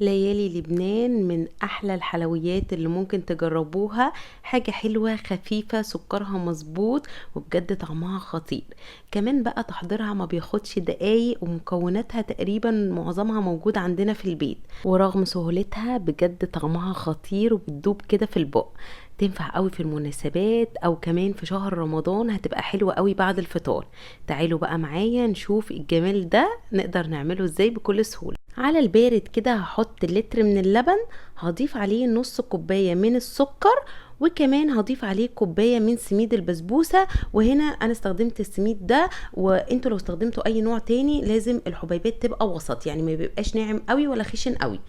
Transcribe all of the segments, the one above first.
ليالي لبنان من احلى الحلويات اللي ممكن تجربوها، حاجة حلوة خفيفة سكرها مظبوط وبجد طعمها خطير. كمان بقى تحضيرها ما بياخدش دقايق، ومكوناتها تقريبا معظمها موجود عندنا في البيت، ورغم سهولتها بجد طعمها خطير وبتدوب كده في البق. تنفع قوي في المناسبات او كمان في شهر رمضان، هتبقى حلوة قوي بعد الفطار. تعالوا بقى معايا نشوف الجمال ده نقدر نعمله ازاي بكل سهولة. على البارد كده هحط لتر من اللبن، هضيف عليه نص كوباية من السكر، وكمان هضيف عليه كوباية من سميد البسبوسة. وهنا انا استخدمت السميد ده، وانتوا لو استخدمتوا اي نوع تاني لازم الحبيبات تبقى وسط، يعني ما بيبقاش ناعم قوي ولا خشن قوي.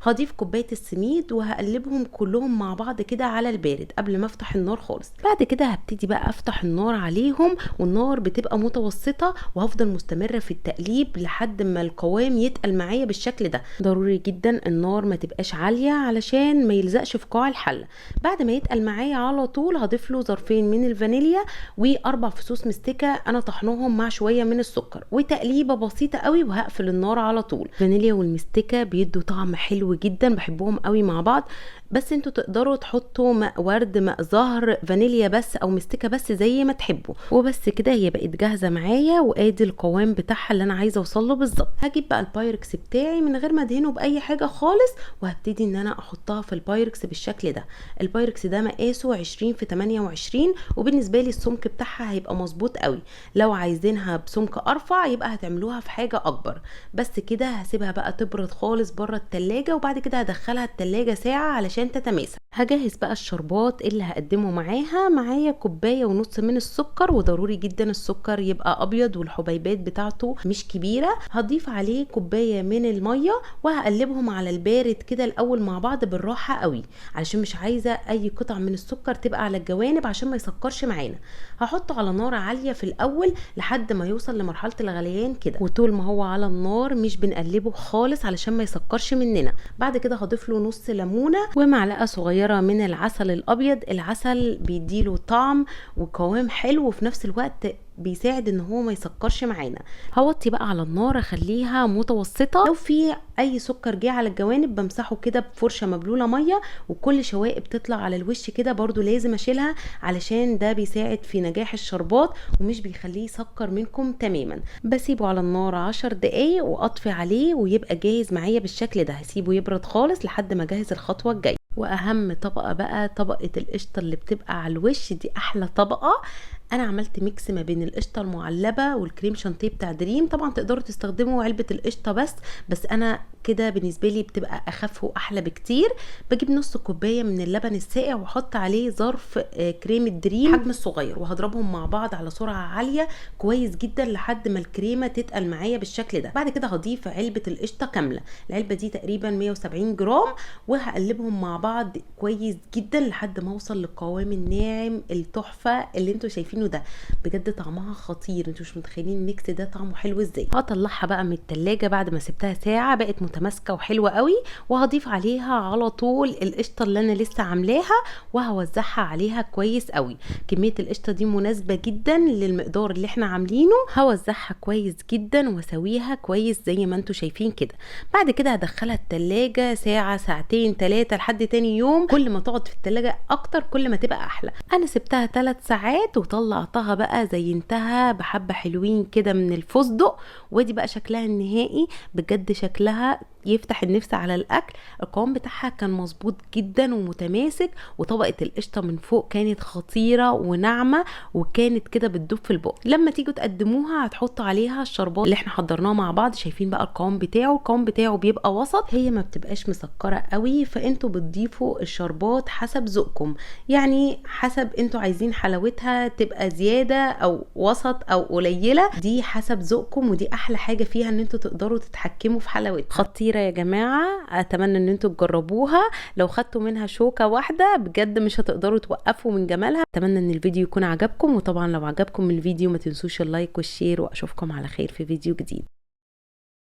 هضيف كوباية السميد وهقلبهم كلهم مع بعض كده على البارد قبل ما افتح النار خالص. بعد كده هبتدي بقى افتح النار عليهم، والنار بتبقى متوسطة، وهفضل مستمرة في التقليب لحد ما القوام يتقل معايا بالشكل ده. ضروري جدا النار ما تبقاش عالية علشان ما يلزقش في قاع الحلة. بعد ما يتقل معايا على طول هضيف له ظرفين من الفانيليا واربع فصوص مستكة انا طحناهم مع شوية من السكر، وتقليبة بسيطة قوي، وهقفل النار على طول. الفانيليا والمستكة بيدوا طعم حلو جدا، بحبهم قوي مع بعض. بس انتوا تقدروا تحطوا ماء ورد، ماء زهر، فانيليا بس او مستكه بس، زي ما تحبوا. وبس كده هي بقت جاهزة معايا، وادي القوام بتاعها اللي انا عايزه اوصل له بالظبط. هجيب بقى البايركس بتاعي من غير ما ادهنه باي حاجة خالص، وهبتدي ان انا احطها في البايركس بالشكل ده. البايركس ده مقاسه 20 في 28، وبالنسبة لي السمك بتاعها هيبقى مظبوط قوي. لو عايزينها بسمك ارفع يبقى هتعملوها في حاجة اكبر. بس كده هسيبها بقى تبرد خالص بره التلاجة، وبعد كده هدخلها التلاجة ساعة علشان تتماسك. هجهز بقى الشربات اللي هقدمه معاها. معايا كوباية ونص من السكر، وضروري جدا السكر يبقى ابيض والحبيبات بتاعته مش كبيرة. هضيف عليه كوباية من المية، وهقلبهم على البارد كده الاول مع بعض بالراحة قوي، علشان مش عايزة اي قطع من السكر تبقى على الجوانب عشان ما يسكرش معانا. هحطه على نار عالية في الاول لحد ما يوصل لمرحلة الغليان كده، وطول ما هو على النار مش بنقلبه خالص علشان ما يسكرش مننا. بعد كده هضيف له نص ليمونة ومعلقة صغيرة من العسل الابيض. العسل بيديله طعم وقوام حلو، وفي نفس الوقت بيساعد ان هو ما يسكرش معانا. هوطي بقى على النار، اخليها متوسطه. لو في اي سكر جه على الجوانب بمسحه كده بفرشه مبلوله مية، وكل شوائب تطلع على الوش كده برضو لازم اشيلها، علشان ده بيساعد في نجاح الشربات ومش بيخليه يسكر منكم تماما. بسيبه على النار 10 دقايق واطفي عليه، ويبقى جاهز معايا بالشكل ده. هسيبه يبرد خالص لحد ما اجهز الخطوة الجاية. واهم طبقه بقى طبقه القشطه اللي بتبقى على الوش، دي احلى طبقه. انا عملت mix ما بين القشطه المعلبه والكريم شانتيه بتاع دريم. طبعا تقدروا تستخدموا علبة القشطه بس انا كده بالنسبة لي بتبقى اخف واحلى بكتير. بجيب نص كوباية من اللبن الساقع واحط عليه ظرف كريمة دريم حجم الصغير، وهضربهم مع بعض على سرعة عالية كويس جدا لحد ما الكريمة تتقل معايا بالشكل ده. بعد كده هضيف علبة القشطه كاملة، العلبة دي تقريبا 170 جرام، وهقلبهم مع بعض كويس جدا لحد ما اوصل للقوام الناعم التحفة اللي انتوا شايفينه ده. بجد طعمها خطير، انتوا مش متخيلين ال mix ده طعمه حلو ازاي. هطلعها بقى من التلاجة بعد ما سبتها ساعة، بقت متماسكة وحلوه قوي، وهضيف عليها على طول القشطه اللي انا لسه عاملاها، وهوزعها عليها كويس قوي. كمية القشطه دي مناسبة جدا للمقدار اللي احنا عاملينه. هوزعها كويس جدا واسويها كويس زي ما انتوا شايفين كده. بعد كده هدخلها التلاجة ساعة ساعتين 3 لحد تاني يوم. كل ما تقعد في التلاجة اكتر كل ما تبقى احلى. انا سبتها 3 ساعات وطلعتها بقى زينتها بحبه حلوين كده من الفستق، وادي بقى شكلها النهائي. بجد شكلها يفتح النفس على الاكل. القوام بتاعها كان مظبوط جدا ومتماسك، وطبقه القشطه من فوق كانت خطيرة وناعمه، وكانت كده بتدوب في البق. لما تيجوا تقدموها هتحطوا عليها الشربات اللي احنا حضرناه مع بعض. شايفين بقى القوام بتاعه، القوام بتاعه بيبقى وسط، هي ما بتبقاش مسكره قوي، فانتوا بتضيفوا الشربات حسب ذوقكم، يعني حسب انتوا عايزين حلاوتها تبقى زيادة او وسط او قليله، دي حسب ذوقكم. ودي احلى حاجة فيها ان انتوا تقدروا تتحكموا في حلاوتها. خطيرة يا جماعة، اتمنى ان انتوا تجربوها. لو خدتوا منها شوكه واحدة بجد مش هتقدروا توقفوا من جمالها. اتمنى ان الفيديو يكون عجبكم، وطبعا لو عجبكم الفيديو ما تنسوش ال like وال share، واشوفكم على خير في فيديو جديد.